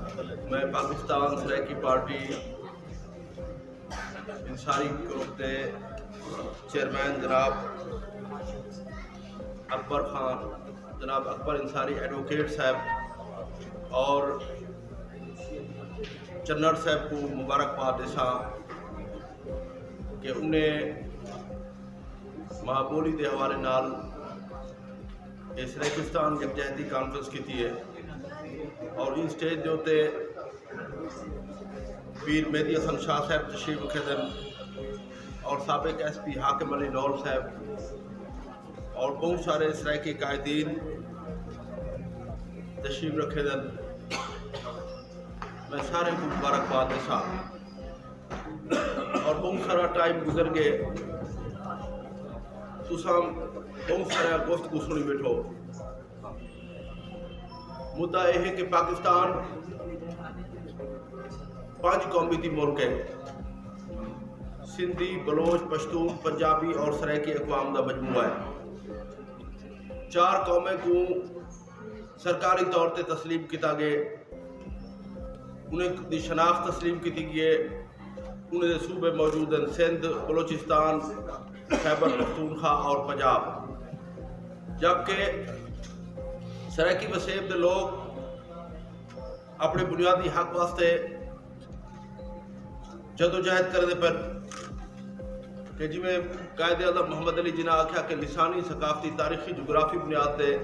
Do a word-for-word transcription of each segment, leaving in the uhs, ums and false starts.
میں پاکستان سرائیکی پارٹی انصاری گروپ دے چیئرمین جناب اکبر خان، جناب اکبر انصاری ایڈووکیٹ صاحب اور چنڑ صاحب کوں مبارکباد ݙیساں کہ انہیں ماں ٻولی دے حوالے نال اے سرائیکستان یکجہتی کانفرنس کیتی ہے اور ایں سٹیج دے اتے پیر مہدی حسن شاہ صاحب تشریف رکھیندن اور سابق ایس پی حاکم علی ڈول صاحب اور بہوں سارے سرائیکی قائدین تشریف رکھیندن۔ میں سارے کوں مبارکباد ݙیساں اور بہوں سارا ٹائم گزر ڳئے، تساں بہوں سارا گفتگو سݨی ٻیٹھو۔ مدعا اے ہے کہ پاکستان پنج قومیتی ملک ہے، سندھی، بلوچ، پشتون، پنجابی اور سرائیکی اقوام دا مجموعہ ہے۔ چار قومیں کوں سرکاری طور تے تسلیم کیتا ڳئے، انہیں دی شناخت تسلیم کیتی ڳئی ہے۔ انہیں دے صوبے موجود ہیں سندھ، بلوچستان، خیبر پختونخوا اور پنجاب، جبکہ سرائیکی وسیب دے لوگ اپݨے بنیادی حق واسطے جدوجہد کریندے پن کہ جیویں قائد اعظم محمد علی جناح آکھیا کہ لسانی، ثقافتی، تاریخی، جغرافی بنیاد تے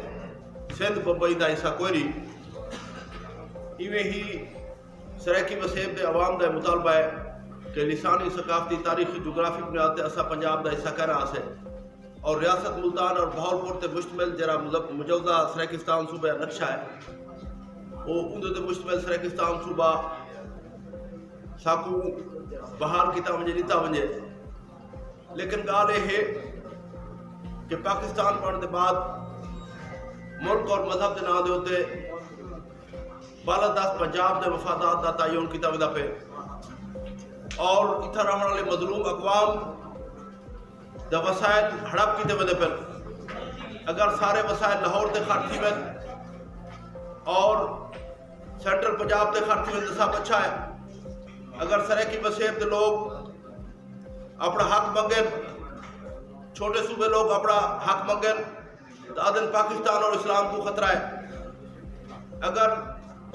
سندھ بمبئی دا حصہ کوئی نہیں، ایویں ہی سرائیکی وسیب دے عوام دا مطالبہ ہے کہ لسانی، ثقافتی، تاریخی، جغرافی بنیاد تے اساں پنجاب دا حصہ کیرھا ہاسے۔ اور ریاست ملتان اور بہاولپور تے مشتمل جیڑھا مجوزہ سرائیکستان صوبے دا نقشہ ہے، او اوندے تے مشتمل سرائیکستان صوبہ ساکوں بحال کیتا ونجے، ݙتا ونجے۔ لیکن ڳالھ اے ہے کہ پاکستان بݨݨ دے بعد ملک اور مذہب دے ناں دے اتے بالادست پنجاب دے مفادات دا تعین کیتا ویندا پئے اور اتھاں رہݨ والے مظلوم اقوام دا وسائل ہڑپ کیتے ویندے پن۔ اگر سارے وسائل لاہور تے خرچ تھی ون اور سینٹرل پنجاب تے خرچ تھی ون تے سب اچھا ہے۔ اگر سرائیکی وسیب دے لوگ اپݨا حق منگن، چھوٹے صوبے لوگ اپݨا حق منگن، تاں آہدن پاکستان اور اسلام کوں خطرہ ہے۔ اگر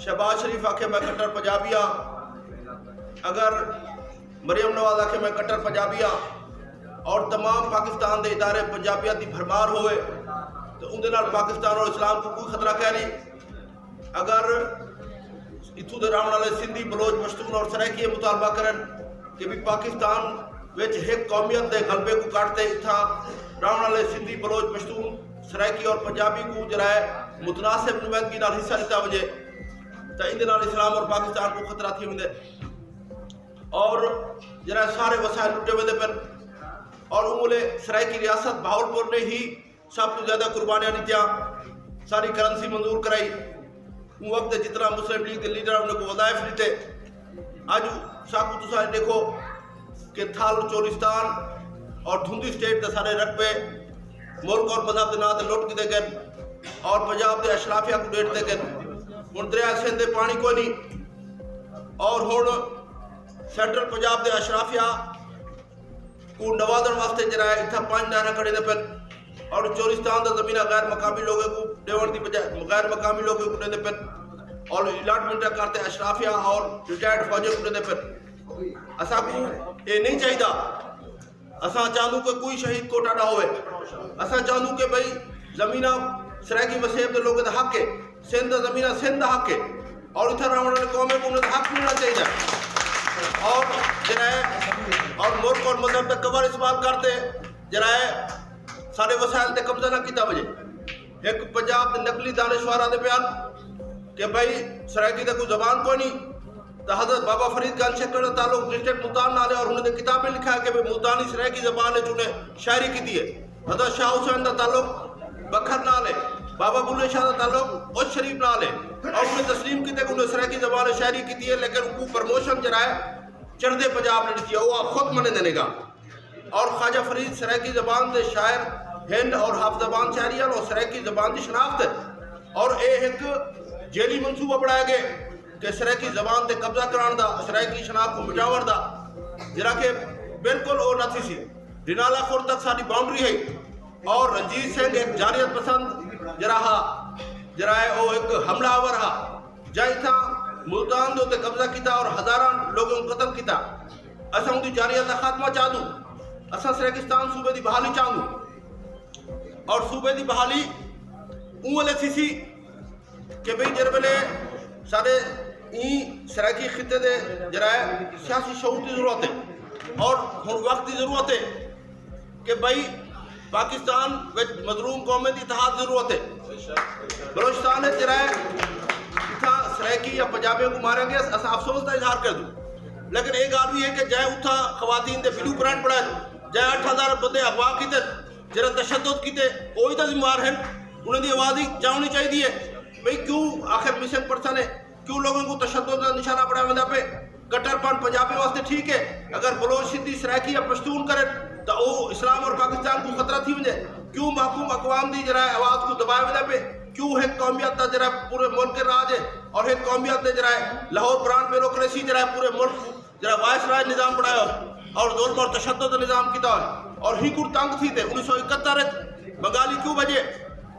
شہباز شریف آکھے میں کٹر پنجابی ہاں، اگر مریم نواز آکھے میں کٹر پنجابی ہاں اور تمام پاکستان دے ادارے پنجابیت دی بھرمار ہووے، تاں اوندے نال پاکستان اور اسلام کوں کوئی خطرہ کائنی۔ اگر اتھوں دے رہݨ والے سندھی، بلوچ، پشتون اور سرائیکی اے مطالبہ کرن کہ بھی پاکستان وچ ہک قومیت دے غلبے کوں کٹ تے اتھاں رہݨ والے سندھی، بلوچ، پشتون، سرائیکی اور پنجابی کوں جیڑھا ہے متناسب نمائندگی نال حصہ ݙتا ونڄے، تاں ایندے نال اسلام اور پاکستان کوں خطرہ تھی ویندے اور جیڑھا ہے سارے وسائل لٹے ویندے پن۔ اور اوں ویلے سرائیکی ریاست بہاولپور نے ہی سب توں زیادہ قربانیاں ݙتیاں، ساری کرنسی منظور کرائی۔ اوں وقت جتنا مسلم لیگ دے لیڈر انہیں کوں وظائف ݙتے، اڄ ساکوں تساں ݙیکھو کہ تھل، چولستان اور دھندی سٹیٹ دے سارے رقبے ملک اور مذہب دے ناں تے لٹ کیتے ڳن اور پنجاب دے اشرافیہ کوں ݙے ݙتے ڳن۔ ہݨ دریائے سندھ دے پاݨی کوئی نہیں اور ہݨ سینٹرل پنجاب دے اشرافیہ کوں نوازݨ واسطے جیڑھا ہے اتھاں پنج نہراں کھڑیندے پن اور چولستان دا زمینہ غیر مقامی لوگیں کوں ݙیوݨ دی بجائے غیر مقامی لوگیں کوں ݙیندے پن اور الاٹمنٹاں کر تے اشرافیہ اور ریٹائرڈ فوجیں کوں ݙیندے پن۔ اساکوں اے نہیں چاہیدا۔ اساں چاہندوں کہ کوئی شہید کوٹہ نہ ہووے۔ اساں چاہندوں کہ بھئی زمیناں سرائیکی وسیب دے لوگیں دا حق ہے، سندھ دا زمیناں سندھ دا حق ہے اور اتھاں رہݨ والے قومیں کوں انہاں دا حق ملݨا چاہیدا ہے۔ اور جیڑھا ہے اور ملک اور مذہب دا کور استعمال کر تے جیڑھا ہے سارے وسائل تے قبضہ نہ کیتا ونڄے۔ ہک پنجاب دے نقلی دانشور آہدے پئے ہن کہ بھئی سرائیکی تے کوئی زبان کوئی نہیں، تاں حضرت بابا فرید گنج شکر دا تعلق ڈسٹرکٹ ملتان نال ہے اور انہیں دے کتابیں لکھا ہے کہ بھئی ملتانی سرائیکی زبان وچ انہیں شاعری کیتی ہے۔ حضرت شاہ حسین دا تعلق بکھر نال ہے، بابا بلھے شاہ دا تعلق اچ شریف نال ہے اور انہیں تسلیم کیتے کہ انہیں سرائیکی زبان وچ شاعری کیتی ہے، لیکن اونکوں پروموشن جیڑھا ہے چڑھدے پنجاب نے ݙتی ہے، او آپ خود منیندے نے گا۔ اور خواجہ فرید سرائیکی زبان دے شاعر ہن اور حافظ زبان شاعری ہن اور سرائیکی زبان دی شناخت ہے اور اے ہک جیلی منصوبہ بݨایا ڳئے۔ کہ سرائیکی زبان تے قبضہ کرݨ دا، سرائیکی شناخت کوں مٹاوݨ دا، جیڑھا کہ بالکل او نہ تھیسی۔ ڈنالا خرد تک ساݙی باؤنڈری ہے اور رنجیت سنگھ ہک جارحیت پسند جیڑھا ہا، جیڑھا ہے او ہک حملہ آور ہا، جاں اتھاں ملتان دے اتے قبضہ کیتا اور ہزاراں لوگوں کوں قتل کیتا۔ اساں اوندی جارحیت دا خاتمہ چاہندوں۔ اساں سرائیکستان صوبے دی بحالی چاہندوں اور صوبے دی بحالی اوں ویلے تھیسی کہ بھئی جیڑھے ویلے ساݙے ایں سرائیکی خطے دے جیڑھا ہے سیاسی شعور دی ضرورت ہے اور ہݨ وقت دی ضرورت ہے کہ بھئی پاکستان وچ مظلوم قومیں دی اتحاد دی ضرورت ہے۔ بلوچستان وچ جیڑھا ہے اتھاں سرائیکی یا پنجابیاں کوں ماریا ڳیا، اساں افسوس دا اظہار کریندوں، لیکن اے ڳالھ وی ہے کہ جئیں اتھاں خواتین دے بلیو پرنٹ بݨائے، جئیں اٹھ ہزار بندے اغوا کیتے، جیڑھا تشدد کیتے، اوہی تاں ذمہ وار ہن۔ انہاں دی آواز وی چاوݨی چاہیدی ہے۔ بھئی کیوں آخر مسنگ پرسن ہے، کیوں لوگوں کوں تشدد دا نشانہ بݨایا ویندا پئے؟ کٹر پن پنجابی واسطے ٹھیک ہے، اگر بلوچ سندھی سرائیکی یا پشتون کرن تاں او اسلام اور پاکستان کوں خطرہ تھی ونڄے۔ کیوں محکوم اقوام دی جیڑھا ہے آواز کوں دبایا ویندا پئے؟ کیوں ہک قومیت دا جیڑھا پورے ملک راج ہے اور ہک قومیت نے جیڑھا ہے لاہور برانڈ بیوروکریسی جیڑھا ہے پورے ملک کوں جیڑھا وائسرائے نظام بݨایا اور ظلم اور تشدد دا نظام کیتا ہویا اور ہی کوں تنگ تھی تے انیس سو اکہتر وچ بنگالی کیوں بھڄے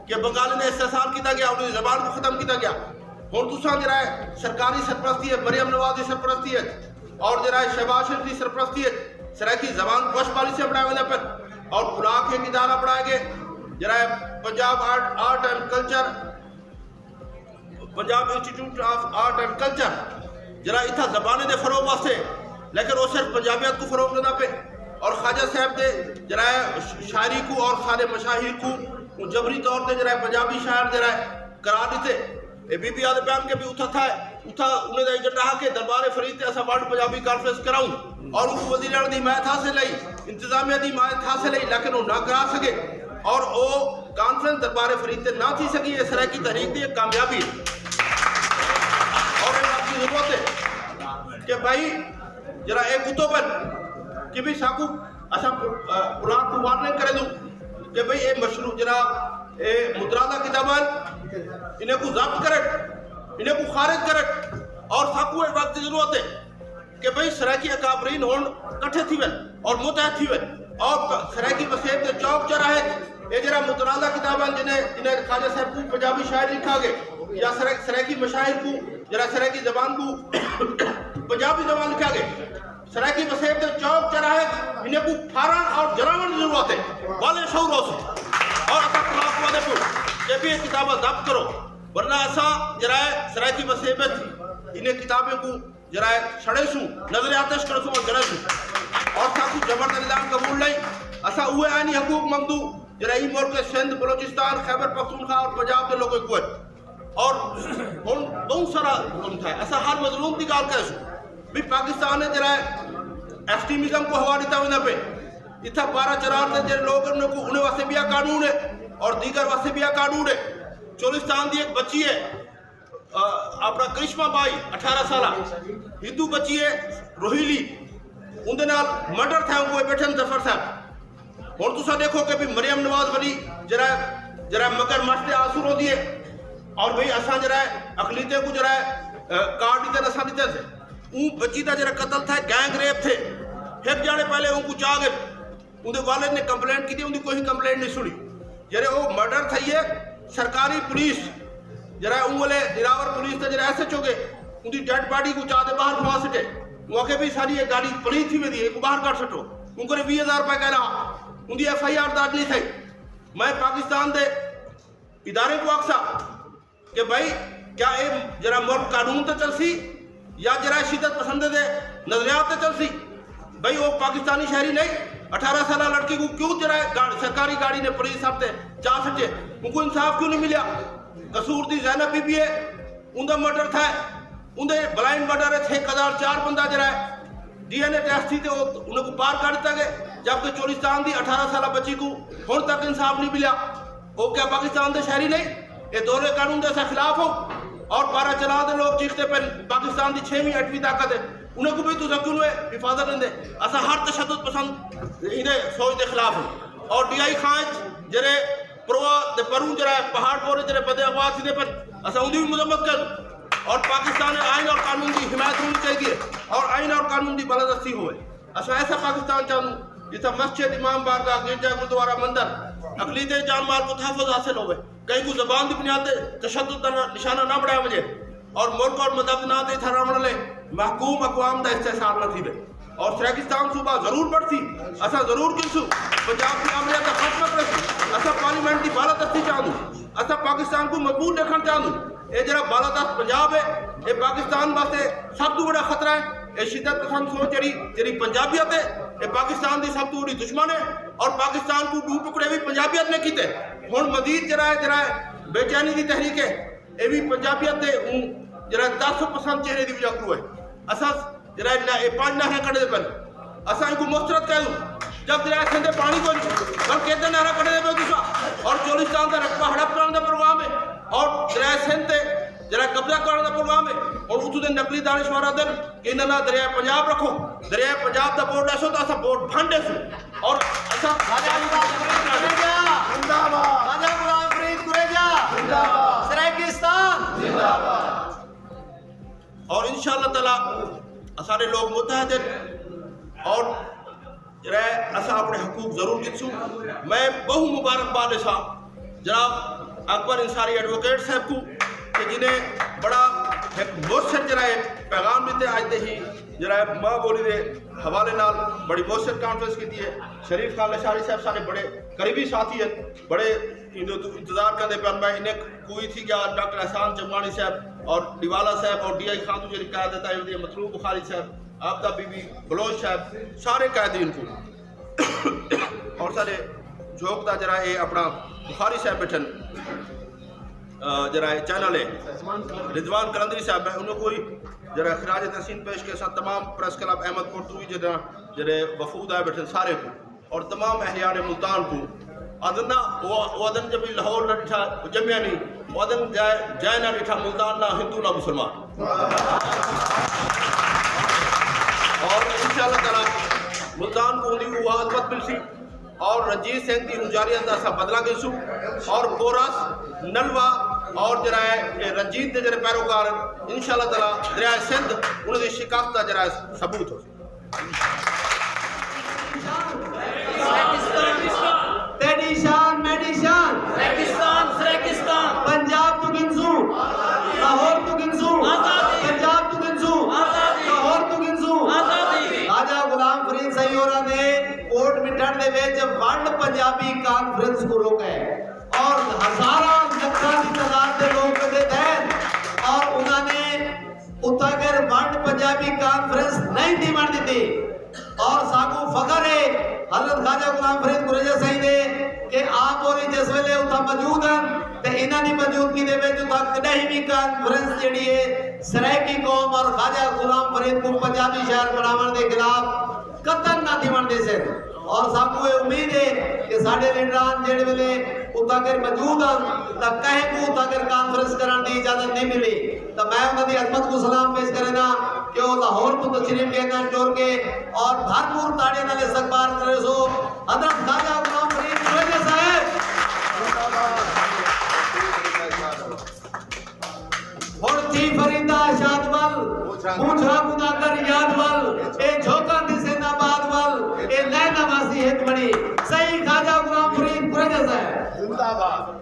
کہ بنگالی نے استحصال کیتا ڳیا، انہاں دی زبان کوں ختم کیتا ڳیا۔ ہݨ تساں جیڑھا ہے سرکاری سرپرستی ہے، مریم نواز دی سرپرستی ہے اور جیڑھا ہے شہباز شریف دی سرپرستی ہے، سرائیکی زبان کوں پالیسی بݨایا ویندا پئے اور بلاک ہک ادارہ بݨایا ڳئے، جیڑھا ہے پنجاب آرٹ، آرٹ اینڈ کلچر، پنجاب انسٹیٹیوٹ آف آرٹ اینڈ کلچر، جیڑھا اتھاں زبانیں دے فروغ واسطے، لیکن او صرف پنجابیت کوں فروغ ݙیندا پئے اور خواجہ صاحب دے جیڑھا ہے شاعری کوں اور سارے مشاہیر کوں جبری طور تے جیڑھا ہے پنجابی شاعر جیڑھا ہے قرار ݙتے۔ اے بی بی آدھے پیان کہ بھی اتھاں تھا ہے، اتھاں انہیں دا ایجنڈا ہا کہ دربار فرید تے اساں ورلڈ پنجابی کانفرنس کراؤں اور اوں وزیر اعلیٰ دی حمایت حاصل ہئی، انتظامیہ دی حمایت حاصل ہئی، لیکن او نہ کرا سڳے اور او کانفرنس دربار فرید تے نہ تھی سڳی۔ اے سرائیکی تحریک دی ایک کامیابی ہے اور اے وقت دی ضرورت ہے کہ بھائی جیڑھا اے کتب ہن کہ بھی ساکوں اساں پلاٹ کوں وارننگ کریندوں کہ بھئی اے مشروع جیڑھا اے مترادہ کتاباں ہن، انہیں کوں ضبط کرن، انہیں کوں خارج کرن اور ساکوں اے وقت دی ضرورت ہے کہ بھئی سرائیکی اکابرین ہݨ کٹھے تھی ون اور متحد تھی ون اور پ-، سرائیکی وسیب دے چوک چوراہے اچ اے جیڑھا متنازع کتاباں جنہیں، جنہیں خواجہ صاحب کوں پنجابی شاعر لکھا ڳئے یا سرائیک-، سرائیکی مشاہیر کوں جیڑھا سرائیکی زبان کوں پنجابی زبان لکھا ڳئے، سرائیکی وسیب دے چوک چوراہے اچ انہیں کوں پھاڑݨ اور جلاوݨ دی ضرورت ہے۔ بالغ شعور ہوسو اور اساں کوں آکھو دے پو کہ بھی اے کتاباں ضبط کرو، ورنہ اساں جیڑھا ہے سرائیکی وسیب اچ انہیں کتابیں کوں جیڑھا ہے سڑیسوں، نظر آتش کرسوں اور جلیسوں۔ اور ساکوں جبر دا نظام قبول نہیں۔ اساں اوہے آئینی حقوق منگدوں جیڑھا ایں ملک سندھ، بلوچستان، خیبر پختونخوا اور پنجاب دے لوگوں کوں ہن۔ اور ہݨ بہت سارا ظلم تھئے۔ اساں ہر مظلوم دی ڳالھ کریسوں۔ بھی پاکستان نے جیڑھا ہے ایکسٹریمزم کوں ہوا ݙتا ویندا پئے۔ اتھاں پارا چنار دے جیڑھے لوگ ہن انہیں کوں، انہیں واسطے ٻیا قانون ہے اور دیگر واسطے ٻیا قانون ہے۔ چولستان دی ایک بچی ہے، آ، اپݨا کرشمہ بائی، اٹھارہ سالہ، ہندو بچی ہے، روہیلی، اوندے نال مرڈر تھیا، اوکوں ٻیٹھے ہن ظفر صاحب۔ ہݨ تساں ݙیکھو کہ بھی مریم نواز ولی جیڑھا، جیڑھا مگر مٹھ تے آنسو روندی ہے، اور بھئی اساں جیڑھا ہے اقلیتیں کوں جیڑھا ہے، آ، کارڈ ݙتے، اساں ݙتے سے۔ اوں بچی دا جیڑھا قتل تھیا، گینگ ریپ تھئے، ہک ڄݨے پہلے اونکوں چا ڳئے۔ اوندے والد نے کمپلینٹ کیتی، اوندی کوئی کمپلینٹ نہیں سݨی۔ جیڑھے او مرڈر تھئی ہے، سرکاری پولیس، جیڑھا اوں ویلے دلاور پولیس دا جیڑھا ایس ایچ او ڳئے، اوندی ڈیڈ باڈی کوں چا تے ٻاہر کھوا سٹے۔ اوں آکھے بھی ساݙی اے گاݙی پلیت تھی ویندی ہے، ایکوں ٻاہر کڈھ سٹو۔ اوں کوں ویہہ ہزار روپے کہنا، اوندی ایف آئی آر درج نہیں تھئی۔ میں پاکستان دے اداریں کوں آکھساں کہ بھائی، کیا اے جیڑھا ملک قانون تے چلسی یا جیڑھا شدت پسندیں دے نظریات تے چلسی؟ بھائی، او پاکستانی شہری نہیں؟ اٹھارہ سالہ لڑکی کوں کیوں جیڑھا ہے گاڑ-، سرکاری گاڑی نے پولیس سر تے چا سٹے؟ اونکوں انصاف کیوں نہیں ملیا؟ قصور دی زینب بی بی ہے، اوندا مرڈر تھیا ہے، اوندے بلائنڈ مرڈر اچ ہک ہزار چار بندہ جیڑھا ہے ڈی این اے ٹیسٹ تھی تے او، انہاں کوں باہر کڈھ ݙتا ڳئے، جبکہ چولستان دی اٹھارہ سالہ بچی کوں ہݨ تک انصاف نہیں ملیا۔ او کیا پاکستان دے شہری نہیں؟ اے دوہرے قانون دے اساں خلاف ہوں۔ اور پارا چنار دے لوگ چیخدے پن، پاکستان دی چھیویں اٹھویں طاقت ہے، انہاں کوں بھی تساں کیوں نہ حفاظت ݙیندے؟ اساں ہر تشدد پسند ایندے سوچ دے خلاف ہوں۔ اور ڈی آئی خان اچ جیڑھے پروا دے پروں جیڑھا ہے پہاڑ پورے جیڑھے بندے اغوا تھیندے پن، اساں اوندی بھی مذمت کروں۔ اور پاکستان آئین اور قانون دی حمایت ہونی چاہیے اور آئین اور قانون دی بالادستی ہوئے۔ اساں ایسا پاکستان چاہندوں جتھاں مسجد، امام، بارگاہ، گرجا، گردوارہ، مندر، اقلیتیں جان مال کو تحفظ حاصل ہوئے، کہیں کو زبان دی بنیاد تے تشدد دا نشانہ نہ بنایا وجے اور ملک اور مذہب دے ناں تے اتھاں رہوݨ والے محکوم اقوام دا استحصال نہ تھیوے۔ اور سرائیکستان صوبہ ضرور بݨسی، اساں ضرور گھنسوں، پنجاب دی آمریت دا خاتمہ کریسوں۔ اساں پارلیمنٹ دی بالادستی چاہندوں، اساں پاکستان کوں مضبوط ݙیکھݨ چاہندوں۔ اے جیڑھا بالادست پنجاب ہے، اے پاکستان واسطے سب توں وݙا خطرہ ہے۔ اے شدت پسند سوچ جیڑھی، جیڑھی پنجابیت ہے، اے پاکستان دی سب توں وݙی دشمن ہے۔ اور پاکستان کوں ݙو ٹکڑے وی پنجابیت نے کیتے۔ ہݨ مزید جیڑھا ہے، جیڑھا ہے بے چینی دی تحریک ہے، اے وی پنجابیت دے اوں جیڑھا تعصب پسند چہرے دی وجہ کنوں ہے۔ اساں جیڑھا ہے نہ، اے پنج نہراں کڈھدے پن، اساں ایکوں مسترد کریوں۔ جب دریائے سندھ تے پاݨی کوئی نی، بلکہ ادھر نہراں کڈھدے پئے تساں، اور چولستان دا رقبہ ہڑپ کرݨ دا پروگرام ہے، اور دریائے سندھ تے جیڑھا قبضہ کرݨ دا پروگرام ہے، ہݨ اتھوں دے نقلی دانشور آہدن کہ انہاں نال دریائے پنجاب رکھو، دریائے پنجاب دا بورڈ ݙیسو تاں اساں بورڈ بھن ݙیسوں۔ اور اساں خواجہ گلام فرید کرے جا۔ زندہ باد۔ خواجہ گلام فرید کرے جا۔ زندہ باد۔ سرائیکستان۔ زندہ باد۔ اور انشاءاللہ تعالیٰ اساݙے لوگ متحد ہیں اور جیڑھا ہے اساں اپݨے حقوق ضرور گھنسوں۔ میں ٻہوں مبارکباد ݙیساں جناب اکبر انصاری ایڈووکیٹ صاحب کوں کہ جنہیں بڑا ہک مؤثر جیڑھا ہے پیغام ݙتے۔ اڄ دے ہی جیڑھا ہے ماں ٻولی دے حوالے نال بڑی مؤثر کانفرنس کیتی ہے۔ شریف خان لشاری صاحب ساݙے بڑے قریبی ساتھی ہیں، بڑے ایندے توں انتظار کریندے پئے ہن۔ میں انہیں کوئی تھی ڳیا، ڈاکٹر احسان جماݨی صاحب اور ڈیوالا صاحب اور ڈی آئی خان توں جیڑھی قیادت آئی ہوندی ہے، مطلوب بخاری صاحب، عابدہ بی بی بلوچ صاحب، سارے قائدین کوں اور ساݙے جھوک دا جیڑھا اے اپݨا بخاری صاحب ٻیٹھن، آ، جیڑھا اے چینل ہے رضوان قلندری صاحب، میں انہاں کوں جیڑھا خراج تحسین پیش کریساں، تمام پریس کلب احمد پور توں وی جیڑھا، جیڑھے وفود آئے ٻیٹھن سارے کوں اور تمام اہلیان ملتان کوں۔ آہدن نا، او، او آہدن جب لاہور نہ ݙٹھا، او ڄمیا نی، او آہدن جئے، جئے نہ ݙٹھا ملتان، نہ ہندو نہ مسلمان۔ اور انشاءاللہ تعالیٰ ملتان کوں اوندی او عظمت ملسی اور رنجیت سنگھ دی اوں جارحیت دا اساں بدلہ گھنسوں اور کورس، نلوا اور جیڑھا ہے اے رنجیت دے جیڑھے پیروکار ہن، انشاءاللہ تعالیٰ دریائے سندھ انہاں دی شکست دا جیڑھا ہے ثبوت ہوسی۔ تیݙی شان میݙی شان۔ سرائیکستان، سرائیکستان۔ پنجاب توں گھنسوں، لاہور توں گھنسوں۔ آزادی۔ پنجاب توں گھنسوں، آزادی۔ لاہور توں گھنسوں۔ آزادی۔ خواجہ غلام فرید سئیں ہوراں نے کوٹ مٹھݨ دے وچ ورلڈ پنجابی کانفرنس کوں روکا ہے اور ہزاراں لکھاں دی تعداد دے لوگ کٹھے تھئے اور انہاں نے اتھاں کر ورلڈ پنجابی کانفرنس نہیں تھیوݨ ݙتی۔ اور ساکوں فخر ہے حضرت خواجہ غلام فرید قریشی سئیں دے کہ آپ ہوری جس ویلے اتھاں موجود ہن تے انہاں دی موجودگی دے وچ اتھاں کݙاہیں وی کانفرنس جیڑھی ہے سرائیکی قوم اور خواجہ غلام فرید کوں پنجابی شہر بݨاوݨ دے خلاف قطعاً نہ تھیوݨ ݙیسن۔ اور ساکوں اے امید ہے کہ ساݙے لیڈران جیڑھے ویلے اتھاں کر موجود ہن تاں کہیں کوں اتھاں کر کانفرنس کرݨ دی اجازت نہیں ملی۔ تاں میں انہاں دی عظمت کوں سلام پیش کرینداں کہ او لاہور توں تشریف گھن ہن ٹر کے اور بھرپور تاڑیاں نال استقبال کریسو حضرت خواجہ غلام فرید قریشی صاحب۔ ہݨ تھی فریندا شاد ول، مونجھاں کوں نہ کر یاد ول، اے جھوکاں ݙسینداں بعد ول، اے لے نہ واسی ہک مݨی۔ سئیں خواجہ غلام فرید قریشی صاحب۔ زندہ باد۔